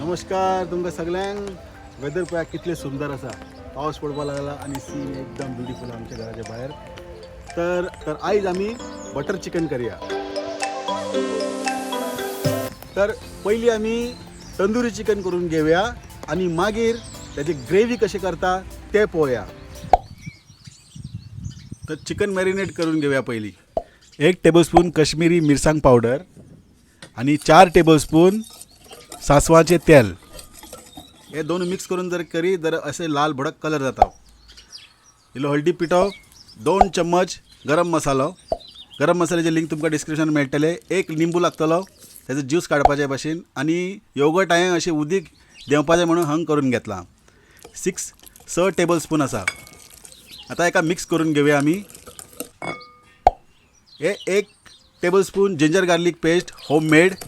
नमस्कार तुमकां सगळ्यांक. वेदर पळया कितलें सुंदर आसा. पावस पडपाक लागला आनी सीन एकदम ब्युटिफूल आमच्या घराच्या भायर. तर तर आयज आमी बटर चिकन करया. तर पयलीं आमी तंदुरी चिकन करून घेवया आनी मागीर ताची ग्रेवी कशी करता तें पळोवया. तर चिकन मॅरिनेट करून घेवया पयलीं. 1 टेबलस्पून कश्मीरी मिरसांग पावडर आनी 4 टेबलस्पून सासवाचें तेल. हे दोन मिक्स करून जर करी जर अशें लाल भडक कलर जाता. इल्लो हळदी पिठो, 2 चम्मच गरम मसालो. गरम मसाल्याचे लिंक तुमकां डिस्क्रिप्शन मेळटले. 1 लिंबू लागतलो, तेजो ज्यूस काडपाचे भाशेन. आनी योगर्ट हांवें अशें उदीक देंवपाचें म्हणून हंग करून घेतलां. 6 टेबलस्पून आसा. आतां हेका मिक्स करून घेवया आमी. हे 1 tablespoon ginger garlic paste home made.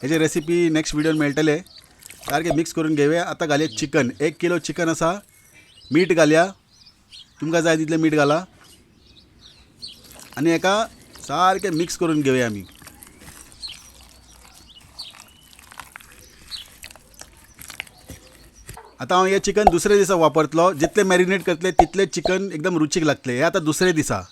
हेची रेसिपी नेक्स्ट व्हिडियोन मेळटले. सारकें मिक्स करून घेवया. आतां घालया चिकन. 1 किलो चिकन आसा. मीठ घालया, तुमकां जाय तितलें मीठ घाला आनी हेका सारकें मिक्स करून घेवया आमी. आतां हांव हें चिकन दुसरे दिसा वापरतलो. जितलें मॅरिनेट करतले तितलें चिकन एकदम रुचीक लागतलें. हें आतां दुसरे दिसा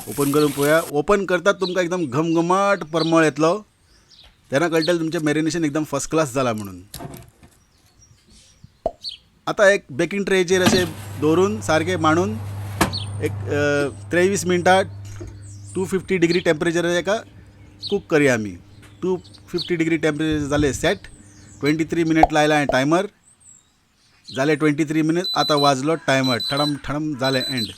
ओपन करून पळोवया. ओपन करतात तुमकां एकदम घमघमाट परमळ येतलो. तेन्ना कळटलें तुमचें मॅरिनेशन एकदम फर्स्ट क्लास जालां म्हणून. आतां एक बेकींग ट्रेचेर अशें दवरून सारकें मांडून एक 23 मिनटां 250 डिग्री टेम्परेचर हेका कूक करया आमी. 250 डिग्री टेम्परेचर जालें सेट. 23 मिनट लायला हांवें टायमर. जालें 23 मिनट. आतां वाजलो टायमर, ठडम ठडम जालें एंड.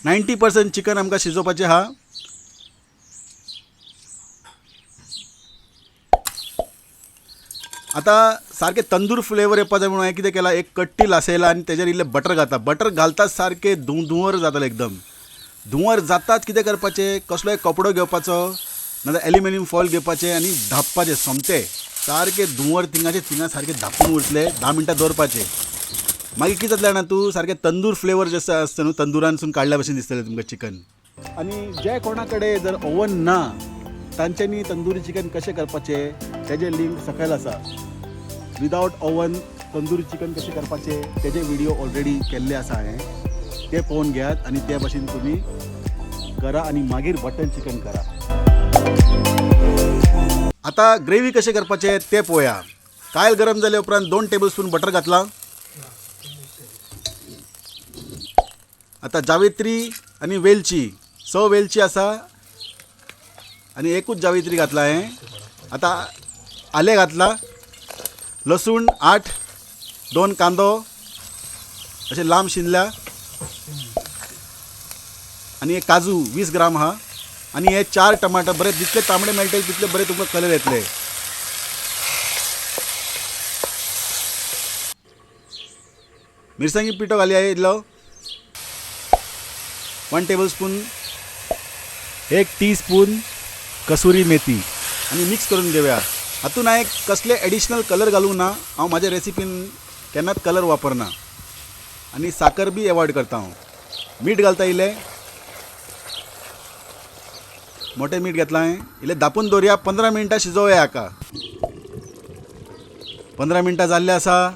90% चिकन आमकां शिजोवपाचें आहा. आतां सारकें तंदूर फ्लेवर येवपा जाय म्हणून हांवें कितें केलां, एक कट्टी लासयला आनी तेजेर इल्लें बटर घातला. बटर घालताच सारकें धुंवर जातालें एकदम. धुंवर जाताच कितें करपाचें, कसलोय एक कपडो घेवपाचो नाजाल्यार एल्युमिनियम फॉयल घेवपाचें आनी धांपपाचें सोमतें. सारकें धुंवर थिंगाचें थिंगा सारकें धांपून उरतलें. 10 मिनटां दवरपाचें. मागीर कितें जातलें जाणा तूं, सारकें तंदूर फ्लेवर जशें आसता न्हू, तंदुरानसून काडल्या भशेन दिसतलें तुमकां चिकन. आनी जे कोणा कडेन जर ओवन ना तांच्यांनी तंदुरी चिकन कशें करपाचें तेजें लिंक सकयल आसा. विदावट ओवन तंदुरी चिकन कशें करपाचें तेजे व्हिडियो ऑलरेडी केल्ले आसा हांवें, ते पळोवन घेयात आनी ते भाशेन तुमी करा आनी मागीर बटर चिकन करा. आतां ग्रेवी कशें करपाचें तें पळोवया. कायल गरम जाले उपरांत 2 टेबलस्पून बटर घातलां. आतां जावित्री आनी वेलची, 6 वेलची आसा आनी एकूच जावित्री घातला हांवें. आतां आलें घातलां, लसूण 8, 2 कांदो अशें लांब शिनल्या आनी एक काजू 20 ग्राम आहा आनी हे 4 टमाटर. बरे जितले तांबडे मेळटले तितले बरे तुमकां कलर येतले. मिरसांगी पिठो घालया इल्लो, 1 टेबलस्पून, 1 टीस्पून कसुरी मेथी आनी मिक्स करून घेवया. हातून हांवें कसले एडिशनल कलर घालूंक ना. हांव म्हाज्या रेसिपीन केन्नाच कलर वापरना आनी साकर बी एवॉयड करता हांव. मीठ घालता इल्लें, मोटें मीठ घेतलां हांवें. इल्लें धांपून दवरया, 15 मिनटां शिजोवया हाका. 15 मिनटां जाल्लें आसा,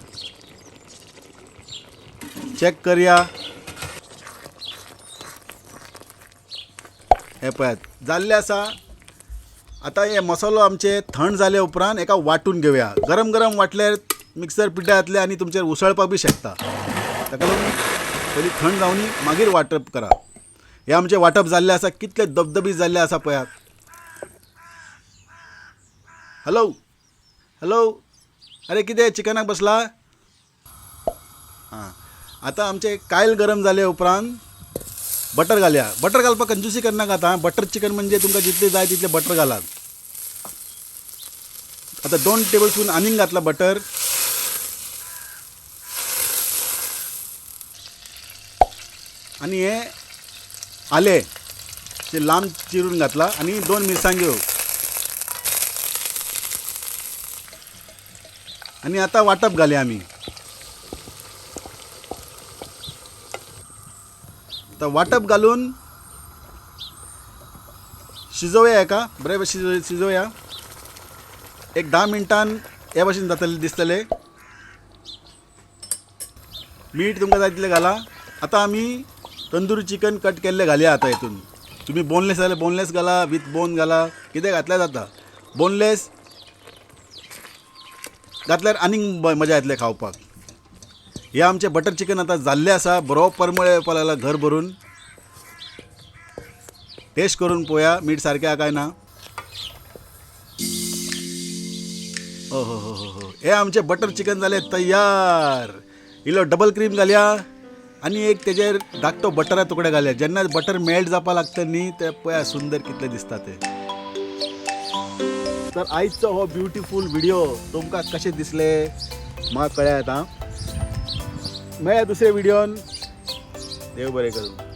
चॅक करया. हें पळयात जाल्लें आसा. आतां हे मसालो आमचे थंड जाले उपरांत एका वांटून घेवया. गरम गरम वांटल्यार मिक्सर पिड्ड्यार जातलें आनी तुमचेर उसळपाक बी शकता. ताका लागून पयलीं थंड जावनी मागीर वांटप करा. हें आमचें वांटप जाल्लें आसा, कितलें दबदबीत जाल्लें आसा पळयात. हॅलो हॅलो, अरे कितें चिकनाक बसला? आं, आतां आमचें कायल गरम जाले उपरांत बटर घालया. बटर घालपाक कंजूसी करनाकात आं. बटर चिकन म्हणजे तुमकां जितलें जाय तितलें बटर घालात. आतां 2 टेबलस्पून आनीक घातला बटर. आनी हें आलें तें लांब चिरून घातलां आनी 2 मिरसांग्यो. आनी आतां वांटप घालया आमी. आतां वांटप घालून शिजोवया हेका बरें शिजोवया. एक 10 मिनटान हे भशेन जातलें दिसतलें. मीठ तुमकां जाय तितलें घाला. आतां आमी तंदूर चिकन कट केल्लें घालया. आतां हितून तुमी बोनलेस जाल्यार बोनलेस घाला, विथ बोन घाला, कितें घातल्यार जाता. बोनलेस घातल्यार आनीक मजा येतले खावपाक. हे आमचें बटर चिकन आतां जाल्लें आसा, बरो परमळ येवपाक लागला घर भरून. टेस्ट करून पळोवया मीठ सारकें आहा काय ना. ओ हो हो हो हो, हे आमचें बटर चिकन जालें तयार. इल्लो डबल क्रीम घालया आनी एक तेजेर धाकटो बटरा तुकडे घालया. जेन्ना बटर मेल्ट जावपाक लागता न्ही ते पळया सुंदर कितले दिसता ते. तर आयचो हो ब्युटिफूल व्हिडिओ तुमकां कशें दिसले म्हाका कळयात. आं, मेळया दुसरे व्हिडियोन. देव बरें करूं.